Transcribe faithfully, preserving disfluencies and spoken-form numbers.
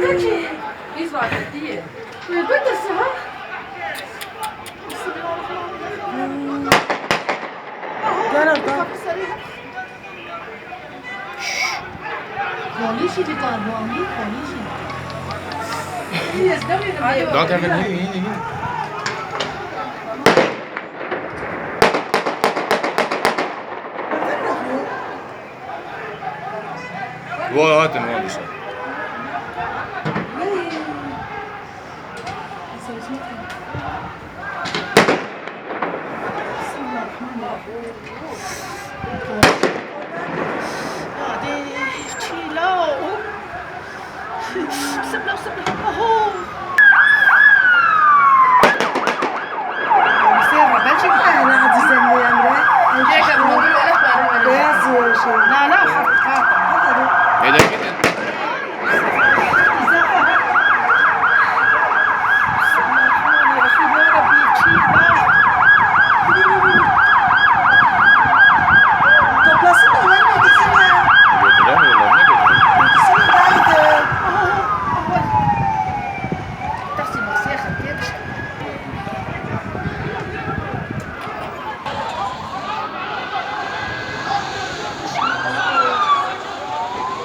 Peki. Biz var diye. Elbette sıha. Gel abla. Polîsî bi karbonî, polîsî. Date ben, yürü, yürü, yürü. Vay hatin, vay dişe. Hadi, çîla. Bismillah, bismillah. Aho. Sêr, belki. Ana, hadi sen de Emre. Beyaz şey. La, la, hak, hak. Hadi.